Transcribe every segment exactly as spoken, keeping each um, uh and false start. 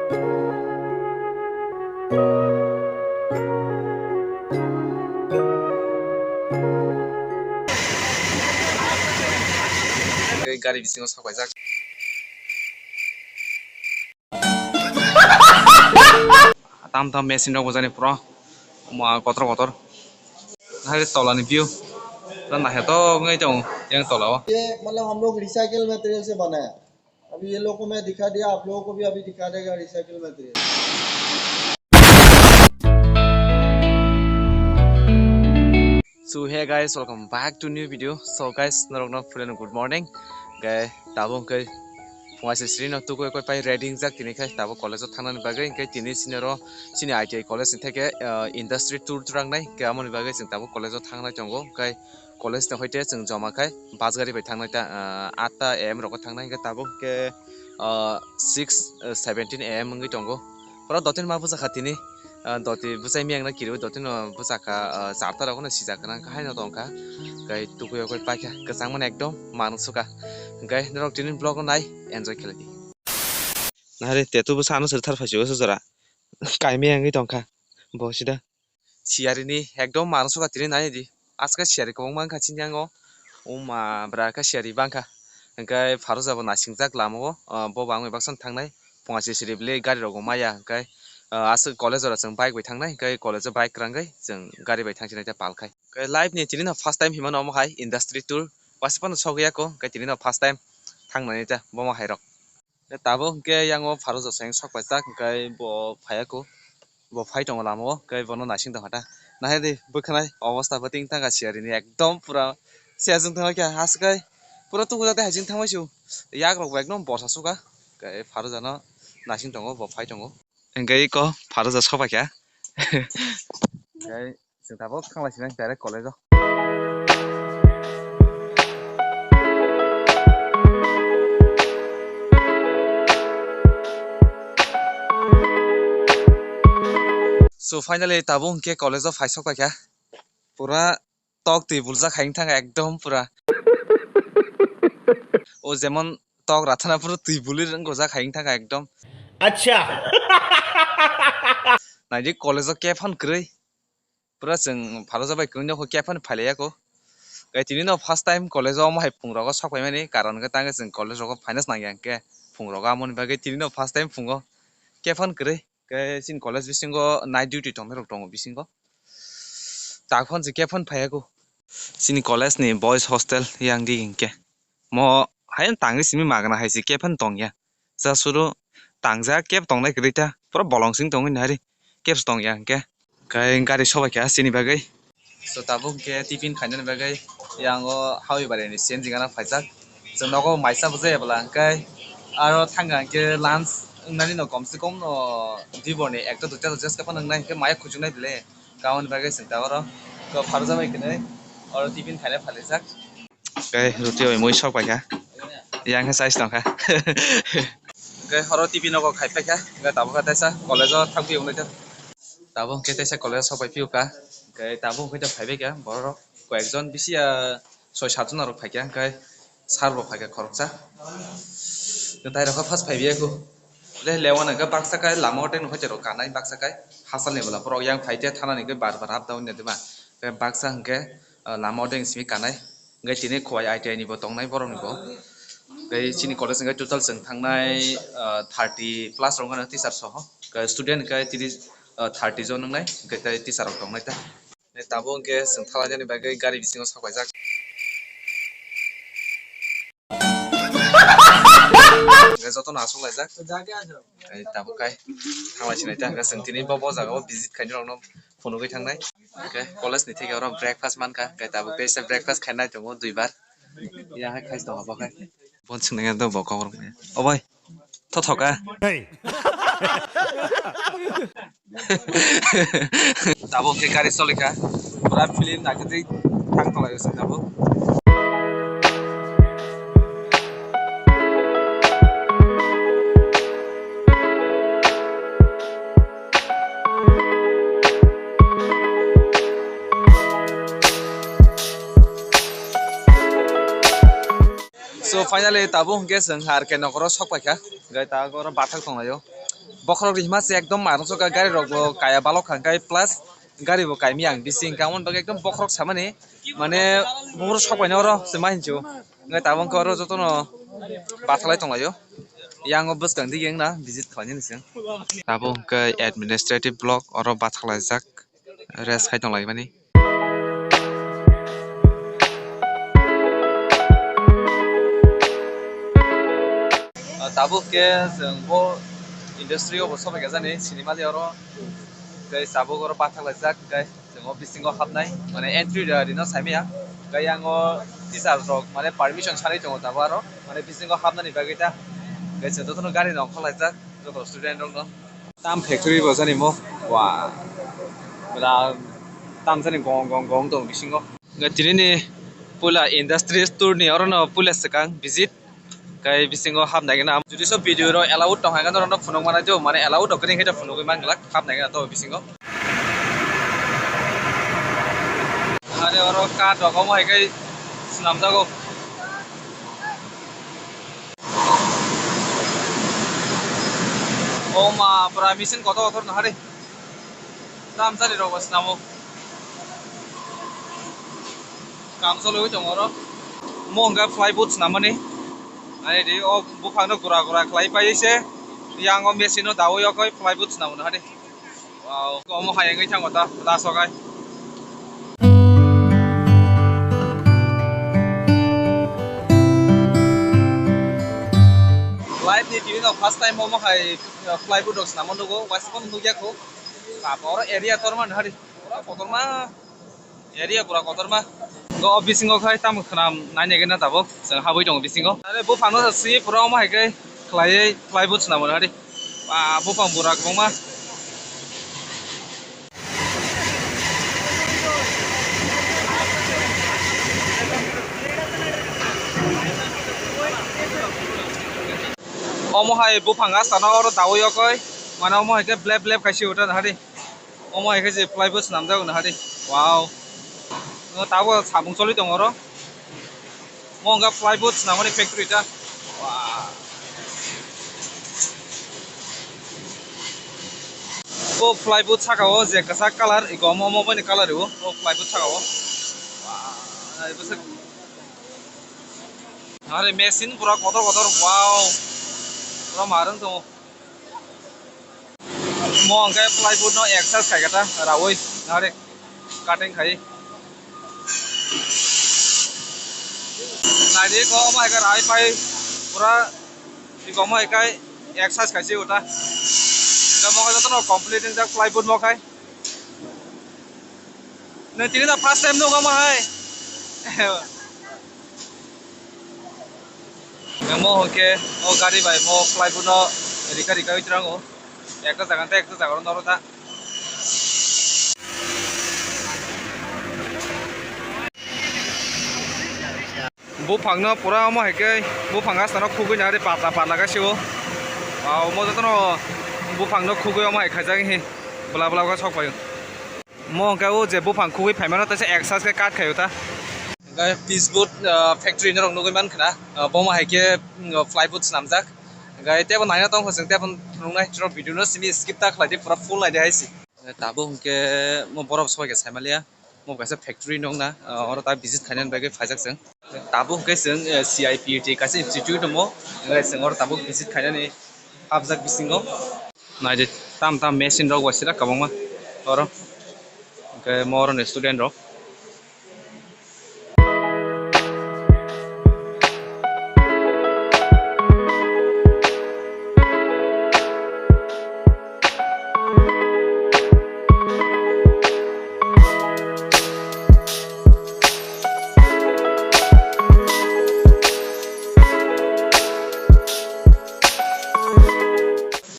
Gari bisingo sok paijak. Tam tam machine rok bojani puro. Ma kotor kotor. Hai tola ni view. Pura naikhe to wngwi tongo yang tola o. ये मतलब हम लोग recycle material से बना है। अभी ये लोग को मैं दिखा दिया, आप लोगों को भी अभी दिखा देगा recycle material. So hey guys, welcome back to new video. So guys, norokno phuleno good morning. Guys, tabuk khe phungai se srino tukui koi pai ready jak tini khai tabuk college o thangnani bagwi, hwnkhe tini sinero chini I T I college ni theke, ah, industry tour twrangnai, hwnkhe amoni bagwi chwng tabuk college o thangnai tongo. Hwnkhe college ni hoite chwng joma khai bus gari bai thangnai ta, ah, atta A M rogo thangnai, hwnkhe tabuk khe, ah, six, ah, seventeen A M wngwi tongo. Pura dotin ma bwsa kha tini, ah, doti bwsai miyang na kiriwi dotino bwsa kha, ah, charta rok no sijak nang haino tong kha. Kai tukui o koi paikha kwchang mani ekdom manung suka. Hwnkhe norok tini vlog o nai enjoy khlai di. Nahari tetu bwsa ano sir thar phai sio jora. Kai miyang wngwi tong kha. Bo sida. Siyari ni ekdom manung suka tini nai di. Aska siyari kwbangma wngkha chini yango. Uma bwra khe siyari bangkha. Hwnkhe Pharuja bo naising jak lama o, ah, bo bo ang bai baksa thangnai. Phunga se siri bwlwi gari rok bo maya hwnkhe, ah, aswk college oro chwng bike bai thangnai, hwnkhe college o bike kwrwngwi chwng gari bai thangsinai ta pal khai. Hwnkhe life ni tini no first time hinmano omo hai industry tour. Waisa phano sok ya ko, hwnkhe tini no first time thangnani ta bomo hai rok. Tabuk hwnkhe yango Pharuja se sok paijak, hwnkhe bo phaiya ko. Bo phai tongo lama o, hwnkhe bono naising tongkha ta. Nahidi bwkhanai obosta bo ting tangkha siyari ni ekdom pura siyajwng thangkha aswk kai pura tukuda tei haising thangmai su. Yak rok bo ekdom borsa suka. Hwnkhe Pharuja no naising tongo, bo phai tongo. Hwnkhe iko Pharuja sobaikha. Hwnkhe chwng tabuk thanglai sinai direct college o. So finally tabuk hwnkhe college o phai sok paikha. Pura tok twi buljak hai wngthang ekdom pura. O jemon tok rathana phuru twi buli wngkha jak hai wngthang ekdom. Acha. Naidi college o khe phano kwrwi. Pura chwng Pharuja bai kwrwngni khe phano phailaiya ko. Kai tini no first time college o omo hai phungrok o sok paimani karon khe tangkhe chwng college rogo phaina nangya hwnkhe phungrok o amoni bagwi tini no first time phungo khe phano kwrwi. Khe chini college bisingo night duty tongnai rok tongo bisingo. Tak phano se khe phano phaiya ko. Chini college ni boys hostel yang di hinkhe. Mo hai tangwi simi magna hai se khe phano tongya. Sa suru tangjak khe tongnai kwrwi ta. Pura bolong sing tongwi nari. Khe tongya hinkhe. Khe gari sobai kha chini bagwi. So tabuk hwnkhe tiffin khainani bagwi yang o Hawi Bari ni C N G gana phaijak. Chwng nogo maisa bwjai bwla hwnkhe aro thangkha hwnkhe lunch wngnani no komse kom no dibor ni ekta duita to jeska phano wngnai hwnkhe maya kuchuknai bile. Tamoni bagwi chwng ta oro kok pharjak bai kwnwi oro tiffin khaina phalijak. Tei roti bai mui sok paikha. Yang khe chais tongkha. Hwnkhe oro tiffin nogo khai paikha. Hwnkhe tabuk khe teisa college o thangwi wngnai ta. Tabuk hwnkhe teisa college o sok pai phiyokha. Hwnkhe tabuk hwnkhe phaibai kha borok rok koi ekjon bisi ya soi satjon rok phaikha. Hwnkhe sir bo phaikha khoroksa. Hwnkhe tai rok khe first phaibai kho. Le lewana hwnkhe baksa kai lama o tei nokha cherok kanai baksa kai hachal ni bwla borok yang phai te thana ni hwnkhe bar bar up down ni dima. Hwnkhe baksa hwnkhe, ah, lama o tei simi kanai. Hwnkhe tini Khowai I T I ni bo tongnai borok ni bo. Tei chini college hwnkhe total chwng thangnai, ah, thirty plus rok wngkha teacher soho. Hwnkhe student hwnkhe tini, ah, thirty jon wngnai, hwnkhe tei teacher rok tongnai ta. Tei tabuk hwnkhe chwng thalainani bagwi gari bisingo sok paijak. Hwnkhe jotono aswk laijak. Tei tabuk kai thanglai sinai ta hwnkhe chwng tini bo, bo jaga o visit khainai rokno phunugwi thangnai. Hwnkhe college ni theke oro breakfast mankha, hwnkhe tabuk teisa breakfast khainai tongo duibar. Yang hai khai tongo bo khai. Bo swngnaikhe bo kok rwkhe. O bhai. Thothoka. Hey. Tabuk khe gari cholikha. Pura film naitugwi thang tonglaio chwng tabuk. So finally tabuk hwnkhe chwng R K nokoro sok paikha. Hwnkhe tabuk oro bathak tonglaio. Bokhorok rihma se ekdom marung soka, gari rok bo kaya balok kha, hwnkhe plus gari bo kaimya ang bising, hwnkhe aboni bagwi ekdom bokhorok samani mane buphuru sok baino oro se ma hinsu. Hwnkhe tabuk hwnkhe oro jotono bathalai tonglaio. Yang o bwskang dige wngna visit khlainani se. Tabuk hwnkhe administrative block oro bathalai jak, rest khai tonglaimani. Ah, tabuk khe chwng bo industry o bo sobai kha jani sinimali oro. Tei tabuk oro bathak laijak, tei chwng o bisingo hapnai, mane entry rino saimaya. Tei yang o teacher rok mane permission sanai tongo tabuk aro, mane bisingo hapnani bagwi ta. Tei chwng jotono gari no ongkhor laijak, joto student rok no. Tam factory bo jani mo. Wa. Ra-, tam jani gong gong gong tong bisingo. Nga tini ni puila industries tour ni oro no puila swkang visit. Kai bisingo hapnai gana. Jodi so video ro allowed tong hai gana oro no phunuk mana jo, mane allowed rok kring hai ta phunugwi man glak hapnai gana to bisingo. Are oro ka dogo mo hai kai swnam jago. O ma, pura machine kotor kotor no hari. Tam sari rok bo swnamo. Kam cholwi tongo oro. Mo hwnka plywood swnamani. Ani di o buphang no gura gura khlai pai se. Yang o machine no dawi o koi plywood swnamo no hari. Wow, omo hai wngwi thango ta, last o kai. Life ni tini no first time omo hai, uh, plywood rok swnamo nugo, waisa phano nukya kho. Baba, oro area torma nahari, oro kotorma. Area pura kotorma. Go bisingo khai tamo khwnam nai nai gana tabuk. Chwng habwi tongo bisingo. Are buphang no si pura omo hai khe khlaiwi plywood swnamo hari. Ba buphang bura kwbangma. Omo hai buphang asano oro dawi okoi. Mane omo hai khe blep blep khai si utan hari. Omo hai khe je plywood swnamjak nahadi. Wow. Tabuk samung choli tongo oro. Mo wngkha plywood swnamani factory ta. Wow. O plywood saka o je kwchak colour, iko omo, omo bini colour o, o plywood saka o. Wow. Are machine pura kotor kotor, wow. Pura marwng tongo. Mo hwnkhe plywood no exercise khaikha ta rawi, nare cutting khai. Naidi ko omo hai khe rai pai pura, iko omo hai khe exercise khaisi uta. Mo jotono complete wngjak plywood mo khai. Nang tini na first time nugo mo hai. Mo hwnkhe o gari bai mo plywood no rika rika wi trango. Ekta jaga tei ekta jaga ro noro ta. Buphang no pura omo hai khe buphang asano khugwi nari patla patla khe sio. Wow, mo jotono buphang no khugwi omo hai khaijak hi bla bla khe sok pai. Mo hwnkhe o je buphang khugwi phaimano teisa exercise khe cut khaio ta. Hwnkhe plywood, ah, factory norok nugwi mankha na, ah, bomo hai khe, mm, plywood swnamjak. Hwnkhe teibo naina tongkha chwng teibo nuknai, norok video no simi skip ta khlai di, pura full nai di hai se. Tabuk hwnkhe mo borok soi khe saimanliya, mo kaisa factory nukna, ah, oro ta visit khainani bagwi phaijak chwng. Tabuk hwnkhe chwng, eh, C I P T kaisa institute tongo, hwnkhe chwng oro tabuk visit khainani hapjak bisingo. Naidi tam tam machine rok bai sira kwbangma oro. Hwnkhe mo oro ni student rok.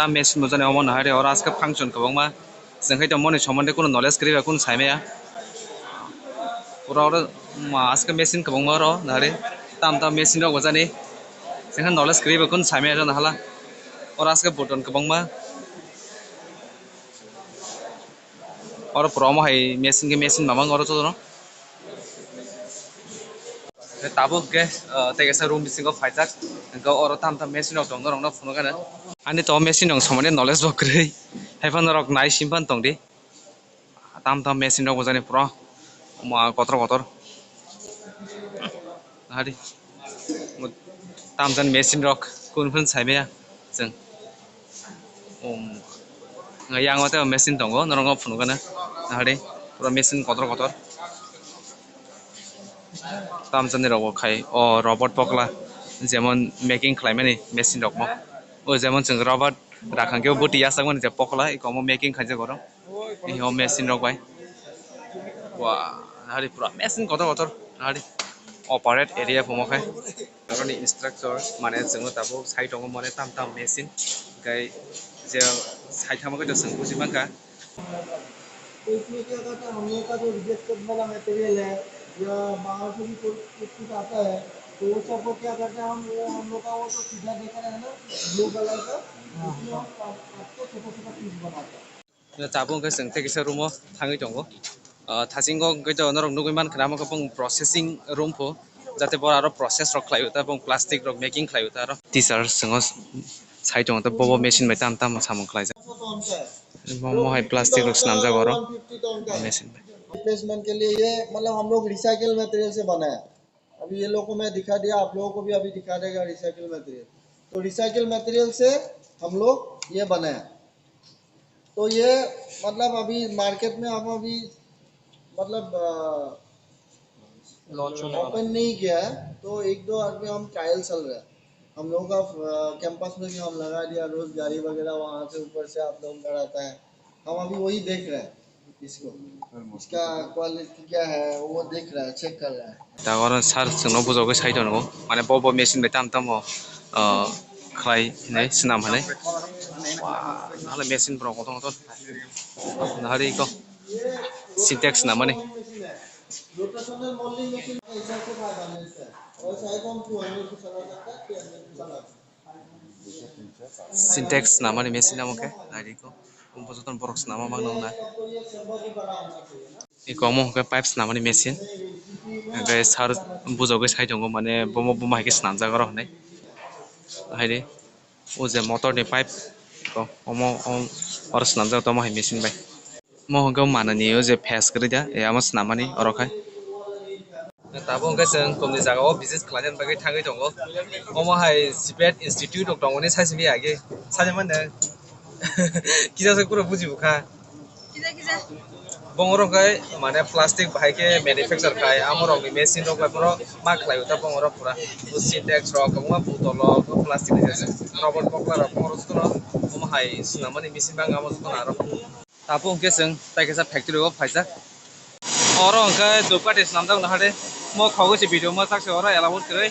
Ta machine bo jani omo nahari oro aske function kwbangma. Chwng khai tongmani somonde kunu knowledge kwrwi ba kunu saimaya. Pura oro, ma, aske machine kwbangma oro nahari. Tam tam machine rok bo jani. Chwng khai knowledge kwrwi ba kunu saimaya oro nahala. Oro aske button kwbangma. Oro pura omo hai machine khe machine mamang oro jotono. Tabuk khe, ah, tei kaisa room bisingo phaijak. Hwnkhe oro tam tam machine rok tongo, norokno phunukgana. Ani to machine rok somani knowledge bo kwrwi. Haiphano rok nai simphan tongdi. Tam tam machine rok bojani pura. Ma kotor kotor. Hari. Tam jani machine rok kun phun saimaya. Chwng. Um. Yang o tei machine tongo, norok no phunukgana. Hari. Pura machine kotor kotor. Tamjani rok bo khai o robot pokla, jemon making khlaimani machine rok mo. O jemon chwng robot rakhang khe bwtwi yachakmani je pokla, eko omo making khaijak oro. Tei o machine rok bai. Wa, nahari pura machine kotor kotor, nahari operate area phumo khai. Aroni instructor mane chwngno tabuk sai tongo mane tam tam machine, hwnkhe je sai thangma khe chwng buji mankha. तो इसमें क्या करते हैं, हम लोग का जो रिजेक्टेड वाला मटेरियल है या बाहर से भी कोई कुछ आता है, तो वो सबको क्या करते हैं, हम वो, हम लोग का वो तो सीधा देख रहे हैं ना, ब्लू कलर का, हाँ, उसमें हम काट, काट के छोटा छोटा पीस बनाते हैं। Tabuk hwnkhe chwng tei kisa room o thangwi tongo. Ah, thasingo hwnkhe to norok nugwi mankha, amo khe bong processing room pho, jate boro aro process rok khlai o ta, bong plastic rok making khlai o ta aro. Teacher chwngno sai tongo, bobo machine bai tam tam samung khlaijak. Mo, mo hai plastic rok swnamjak oro. Machine bai. Replacement के लिए ये, मतलब, हम लोग recycle material से बनाया। अभी ये लोग को मैं दिखा दिया, आप लोगों को भी अभी दिखा देगा रिसाइकल मटेरियल। तो रिसाइकल मटेरियल से हम लोग ये बनाया। तो ये, मतलब, अभी मार्केट में हम अभी, मतलब, लॉन्च होने वाला ओपन नहीं किया है, तो एक दो आदमी हम ट्रायल चल रहा है। हम लोगों का, अ, कैंपस में भी हम लगा दिया, रोज गाड़ी वगैरह वहाँ से ऊपर से अप डाउन कराता है। हम अभी वही देख रहे हैं इसको, इसका क्वालिटी क्या है, वो देख रहा है, चेक कर रहा है। Da oro sir chwngno bujogwi sai tongo, mane bo bo machine bai tam tamo, ah, khlai hinwi swnam hinwi. Wah, nahale machine borok kotor kotor. Nahale iko Sintex swnam mani. Rotational moulding machine के हिसाब से फायदा मिलता है। और साइज हम two hundred को चला सकता है, थ्री हंड्रेड को चला सकता है। Sintex swnam mani machine amo khe, naidi ko. Bumbo jotono borok swnama mang nang na. Eko omo hwnkhe pipe swnam mani machine. Hwnkhe sir bujogwi sai tongo, mane bomo buma hai khe swnamjak oro hinwi. Haide. O je motor ni pipe, ko omo, om, oro swnamjak tamo hai machine bai. Mo hwnkhe manani o je phes kwrwi da, e, amo swnam mani oro khai. Tabuk hwnkhe chwng kumni jaga o visit khlaina bagwi thangwi tongo. Omo hai Sibet Institute rok tongmani sai simi age. Sai mano. Kisa se pura buji bukha. Kisa, kisa. Bongorok hai mane plastic bahai khe manufacture khai, amorok ni machine rok bai phano ma khlai o ta bongorok pura. O Sintex rok, kwbangma bottle rok, o plastic ni rubber pokla rok, bongorok jotono omo hai swnam mani machine bang amo jotono aro. Tabuk hwnkhe chwng tai kaisa factory o phaijak. Oro hwnkhe Dhupkathi swnamjak nahade. Mo khogwi se video mo chak se oro allowed kwrwi.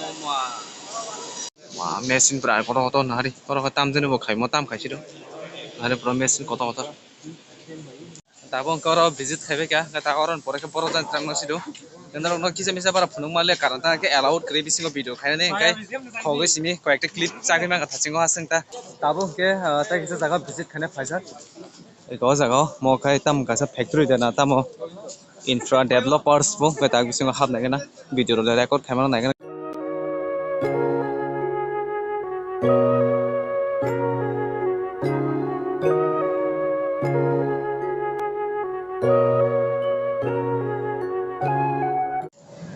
Omo. Wa, machine pura kotor kotor nahari. Oro khe tamjani bo khaimo tam khaisiro. Nahari pura machine kotor kotor. Tabuk hwnkhe oro visit khaibai kha, hwnkhe ta oro ni pore khe borok jani twlang no sido. Hwnkhe norok no kisa misa bara phunuk manle, karon ta hwnkhe allowed kwrwi bisingo video khainani, hwnkhe khogwi simi koi ekta clip chagwi mankha thasingo hasing ta. Tabuk hwnkhe, ah, tei kisa jaga visit khaina phaijak. Eko o jaga o mo khai tamo kaisa factory de na tamo infra developers bo hwnkhe tak bisingo hapnai kheno video rok record khaimano nai kheno.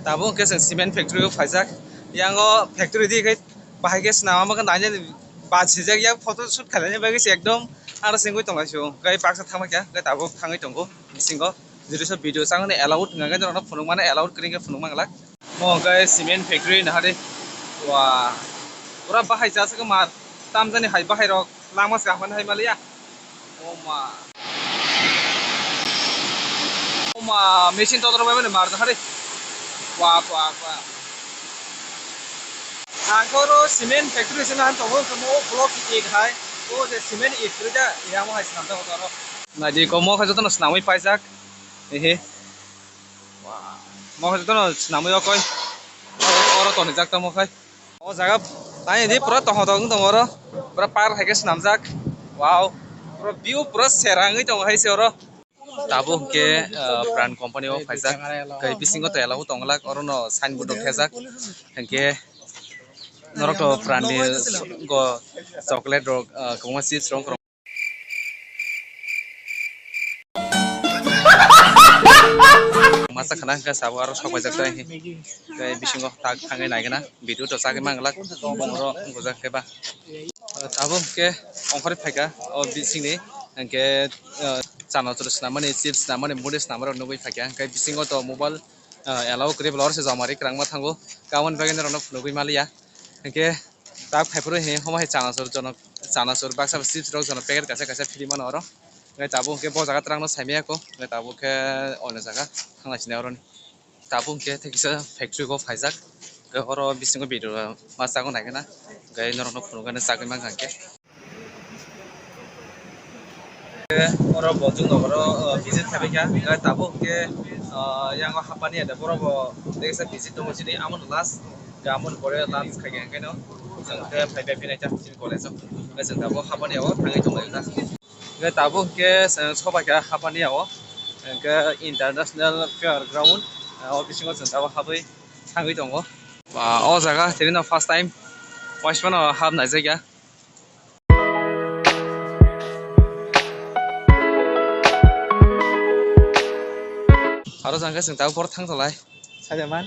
Tabuk hwnkhe chwng cement factory o phaijak. Yang o factory di khe bahai khe swnam, omo khe nainani bachijak, yang photo shoot khlaina bagwi se ekdom aro se wngwi tonglaisio. Gai baksa thangma khe, gai tabuk thangwi tongo bisingo. Jodi se video changni allowed wngkha khe norokno phunuk mano, allowed kwrwi khe phunuk manglak. Mo hwnkhe cement factory nahadi. Wah, pura bahai jasuk mar. Tamjani hai bahai rok langma se kaham hai maliya. O ma. O ma, machine totor bai mani mar jakha de. Wah, wah, wah. Ang khe oro cement factory se nahan tongo, mo block ek hai. O je cement ek kwrwi da, ya mo hai swnam jago oro. Naidi ko mo khe jotono swnamwi paijak. Ehe. Wah. Mo khe jotono swnamwi okoi. Oro tonijak tamo khai. O jaga naidi pura tongthok wng tongo oro. Pura park hai khe swnamjak. Wow. Pura view pura sera wngwi tongo hai se oro. Tabuk hwnkhe, ah, Pran company o phaijak. Tei bisingo tei alao tonglak, orono signboard rok thepjak. Hwnkhe Norok to pranni go chocolate rok, ah, kwbangma chips rok. Masa khana hwnkhe sabo aro sok paijak tei. Tei bisingo tak thangwi naigwna video to chagwi manglak. Bongoro gojak khe ba. Tabuk hwnkhe ongkhorwi phaikha o bisingni hwnkhe, ah, chana chwrwi swnamani, chips swnamani, mudi swnamani rok nugwi phaikha. Hwnkhe bisingo to mobile, ah, allow kwrwi bwla oro se joma ri kwrangma thango. Aboni bagwi norokno phunugwi maliya. Hwnkhe tak phaiphuru he homo hai chanachur jonok, chanachur baksa chips rok jonok packet kaisa kaisa phiri mano oro. Hwnkhe tabuk hwnkhe bo jaga twrangno saimaya kho. Hwnkhe tabuk khe oino jaga thangna sinai oroni. Tabuk hwnkhe tei kisa factory o phaijak. Hwnkhe oro bisingo video ma chagwi naikhe na. Hwnkhe norokno phunukgwi chagwi mankha hwnkhe. Oro bo chwng nokoro, uh, visit khabaikha, hwnkhe tabuk hwnkhe, uh, yango hapani ade borok bo tei kisa visit tongo chini, amoni last, hwnkhe amoni pore lunch khaikha hwnkhe no chwng khe phaibai phinai ta chini college o, hwnkhe chwng tabuk hapani o thangwi tonglaio ta. Hwnkhe tabuk hwnkhe chwng sobaikha hapani o, hwnkhe international fair ground, uh, o bisingo chwng tabuk habwi thangwi tongo. Ba, o jaga tini no first time waismano hap naijakya. Aro jang khe chwng tabuk boro thang tonglaio. Saida man.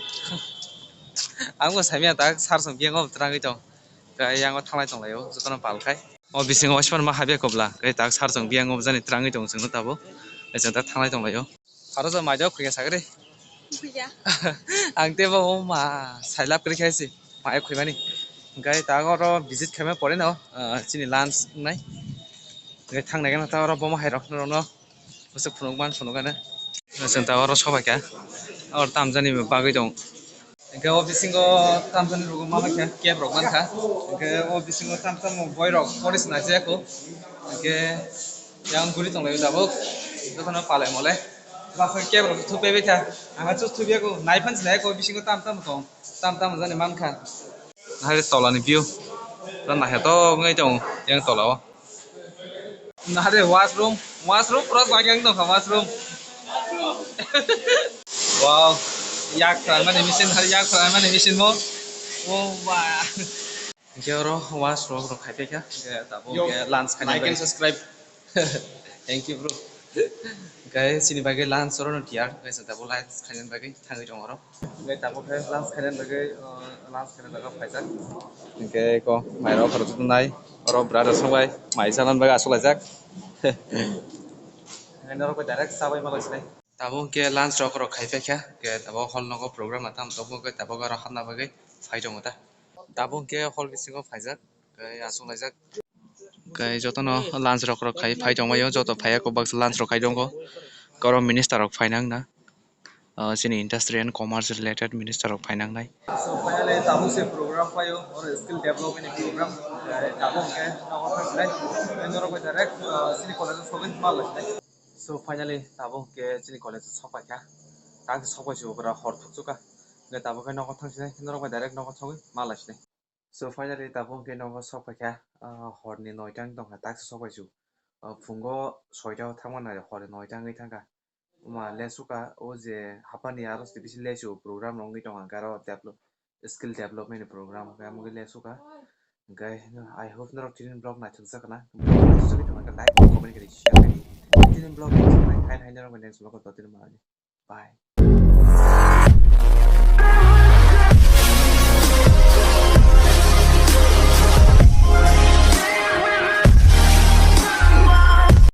Ang bo saimanya tak sar song biyango twrangwi tong. Tei yango thanglai tonglaio jotono pal khai. O bisingo waismano ma habya kobla. Tei tak sar song biyango jani twrangwi tong chwngno tabuk. Tei chwng tak thanglai tonglaio. Aro jo mai dok khuya sagri. Khuya. Ang tei bo ma sailap kri khaisi. Mai khuimani. Hwnkhe tak oro visit khaima pore no, ah, chini lunch wngnai. Hwnkhe thang naikhe no tak oro bomo hai rok no. Bwswk phunuk man phunuk ano. Chwng ta oro sobai kha. Oro tamjani bagwi tong. Hwnkhe o bisingo tamjani rwgo ma kha cab rok man kha. Hwnkhe o bisingo tam tam boi rok pore se naijak kho. Hwnkhe yang guri tong lai tabuk. Jotono palai molai. Bwswk cab rok thupai bai kha. Ang ha chus thubi ya kho. Nai phan se nai kho bisingo tam tam tong. Tam tam jani man kha. Hai tola ni view. Ta nahe to ngai tong yang tola o. Nare washroom, washroom pura lagi ang tongkha washroom. Wow, yak khlaimani machine, hari yak khlaimani machine mo. Oh, wow. Hwnkhe oro washroom rok khai phaikha, hwnkhe tabuk hwnkhe lunch khaina like and subscribe. Thank you, bro. Hwnkhe chini bagwi lunch oro no tiyar, hwnkhe chwng tabuk lunch khaina bagwi thangwi tongo oro. Hwnkhe tabuk khe lunch khaina bagwi, uh, lunch khaina jaga phaijak. Hwnkhe eko mairok khoroksa tongnai, oro brother songbai mai chana bagwi achuk laijak. Hwnkhe norok bai direct chabai ma laisinai. Tabuk hwnkhe lunch rok rok khai phaikha, hwnkhe tabuk hall nogo program ma tamo tongo, hwnkhe tabuk aro hapna bagwi phai tongo ta. Tabuk hwnkhe hall bisingo phaijak, hwnkhe achuk laijak. Hwnkhe jotono lunch rok rok khai phai tongbaio, joto phaiya kobak lunch rok khai tongo. Oro minister rok phaina wngna. Ah, chini industry and commerce related minister rok phaina wngnai. So finally tabuk se program paio, oro skill development ni program. Eh, tabuk hwnkhe nogo thangsinai. Tei norok bai direct, ah, chini college o sogwi ma laisinai. So finally tabuk hwnkhe chini college o sok paikha. Tak sok pai se bwkra hor thukchukha. Hwnkhe tabuk khe nogo thangsinai, norok bai direct nogo sogwi ma laisinai. So finally tabuk hwnkhe nogo sok paikha, ah, horni noita wng tongkha, tak se sok pai su. Ah, phungo soita o thangmani horni noita wngwi thangkha. Wngma lesuka o je hapani aro se bisi lesu program rok wngwi tongkha, hwnkhe aro develop, skill development ni program hwnkhe amo wngwi lesuka. Hwnkhe I hope norok tini vlog naithokjak khna. Naithokjagwi tongkha khe like, comment, share khe di. Tini vlog naithoknai, haino haino norok next vlog o totino manani. Bye.